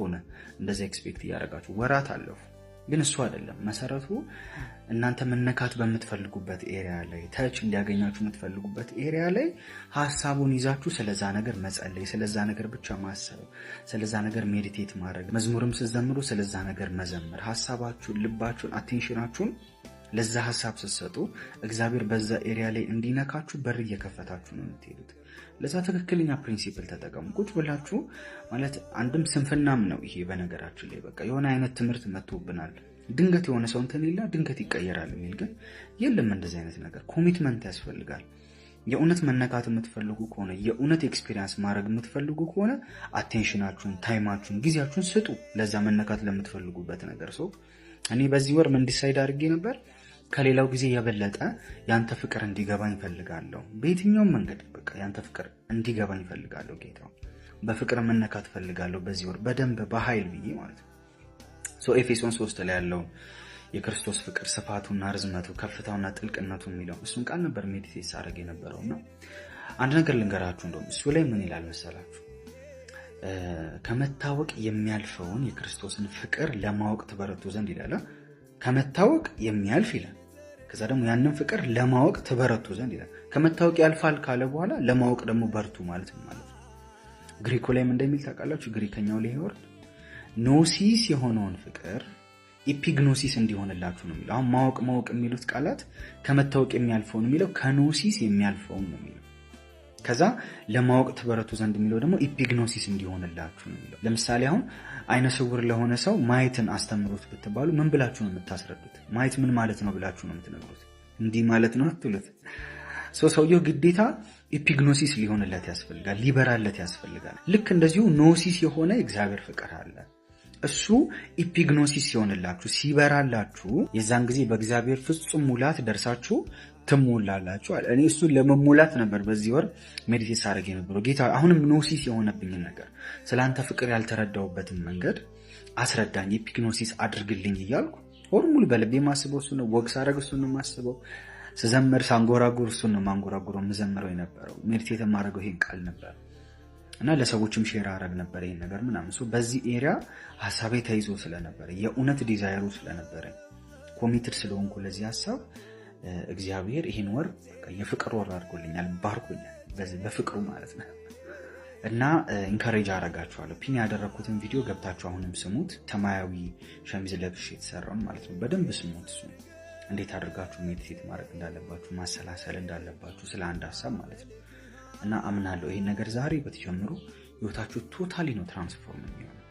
ሆነ። እንደዚ expect እያደረጋችሁ ወራት አለፉ። ግን እሱ አይደለም መሰረቱ። እናንተ መነካት በምትፈልጉበት area ላይ፣ touch እንዲያገኛችሁ የምትፈልጉበት area ላይ ሀሳቡን ይዛችሁ ስለዛ ነገር መጸለይ፣ ስለዛ ነገር ብቻ ማሰብ፣ ስለዛ ነገር meditate ማድረግ፣ መዝሙርም ስትዘምሩ ስለዛ ነገር መዘመር፣ ሀሳባችሁን፣ ልባችሁን፣ attention ኣችሁን ለዛ ሀሳብ ስትሰጡ እግዚአብሔር በዛ area ላይ እንዲነካችሁ በር እየከፈታችሁ ነው የምትሄዱት። ለዛ ትክክለኛ principle ተጠቀሙ። ቁጭ ብላችሁ ማለት አንድም ስንፍናም ነው ይሄ። በነገራችን ላይ በቃ የሆነ አይነት ትምህርት መጥቶብናል። ድንገት የሆነ ሰው እንትን ይላል፣ ድንገት ይቀየራል የሚል ግን የለም። እንደዚህ አይነት ነገር commitment ያስፈልጋል። የእውነት መነካት የምትፈልጉ ከሆነ፣ የእውነት experience ማድረግ የምትፈልጉ ከሆነ attention ኣችሁን፣ time ኣችሁን፣ ጊዜያችሁን ስጡ ለዛ መነካት ለምትፈልጉበት ነገር። So እኔ በዚህ ወር ምን decide አድርጌ ነበር? ከሌላው ጊዜ የበለጠ ያንተ ፍቅር እንዲገባኝ እፈልጋለሁ። በየትኛውም መንገድ በቃ ያንተ ፍቅር እንዲገባኝ እፈልጋለሁ። ጌታ በፍቅር መነካት እፈልጋለሁ በዚህ ወር በደንብ በኃይል ብዬ ማለት ነው። So ኤፌሶን 3 ላይ ያለው የክርስቶስ ፍቅር ስፋቱና ርዝመቱ ከፍታውና ጥልቅነቱ የሚለው እሱን ቃል ነበር meditate ሳደርግ የነበረው። እና አንድ ነገር ልንገራችሁ፣ እንደውም እሱ ላይ ምን ይላል መሰላችሁ? ከመታወቅ የሚያልፈውን የክርስቶስን ፍቅር ለማወቅ ትበረቱ ዘንድ ይላል። ከመታወቅ የሚያልፍ ይላል። ከዛ ደግሞ ያንን ፍቅር ለማወቅ ትበረቱ ዘንድ ይላል። ከመታወቅ ያልፋል ካለ በኋላ ለማወቅ ደግሞ በርቱ ማለት ነው ማለት ነው። ግሪኩ ላይም እንደሚል ታውቃላችሁ። ግሪከኛው ላይ word gnosis የሆነውን ፍቅር epignosis እንዲሆንላችሁ ነው የሚለው። አሁን ማወቅ ማወቅ የሚሉት ቃላት ከመታወቅ የሚያልፈውን የሚለው ከ gnosis የሚያልፈውን ነው የሚለው። ከዛ ለማወቅ ትበረቱ ዘንድ የሚለው ደግሞ epignosis እንዲሆንላችሁ ነው የሚለው። ለምሳሌ አሁን አይነ ስውር ለሆነ ሰው ማየትን አስተምሩት ብትባሉ ምን ብላችሁ ነው የምታስረዱት? ማየት ምን ማለት ነው ብላችሁ ነው የምትነግሩት? እንዲህ ማለት ነው አትሉት። ሰውየው ግዴታ epignosis ሊሆንለት ያስፈልጋል፣ ሊበራለት ያስፈልጋል። ልክ እንደዚሁ gnosis የሆነ የእግዚአብሔር ፍቅር አለ። እሱ epignosis ሲሆንላችሁ፣ ሲበራላችሁ የዛን ጊዜ በእግዚአብሔር ፍጹም ሙላት ደርሳችሁ ትሞላላችሁ። እኔ እሱን ለመሙላት ነበር በዚህ ወር meditate ሳደርግ የነበረው። ጌታ አሁንም gnosis የሆነብኝን ነገር፣ ስለ አንተ ፍቅር ያልተረዳሁበትን መንገድ አስረዳኝ፣ epignosis አድርግልኝ እያልኩ ወር ሙሉ በልቤ የማስበው እሱ ነው። Walk ሳደርግ እሱን ነው የማስበው። ስዘምር ሳንጎራጉር እሱን ነው ማንጎራጉረው የምዘምረው የነበረው። Meditate የማደርገው ይሄን ቃል ነበር እና ለሰዎችም share አረግ ነበር ይሄን ነገር ምናምን። በዚህ area ሀሳቤ ተይዞ ስለነበረ፣ የእውነት desire ኡ ስለነበረ፣ committed ስለሆንኩ ለዚህ ሀሳብ እግዚአብሔር ይህን ወር የፍቅር ወር አድርጎልኛል፣ ባርኮኛል በፍቅሩ ማለት ነው። እና encourage አረጋችኋለሁ። Pin ያደረግኩትን ቪዲዮ ገብታችሁ አሁንም ስሙት። ሰማያዊ ሸሚዝ ለብሼ የተሰራውን ማለት ነው። በደንብ ስሙት። እሱ እንዴት አድርጋችሁ meditate ማድረግ እንዳለባችሁ፣ ማሰላሰል እንዳለባችሁ ስለ አንድ ሀሳብ ማለት ነው። እና አምናለሁ ይሄን ነገር ዛሬ ብትጀምሩ ህይወታችሁ totally ነው transform የሚሆነው።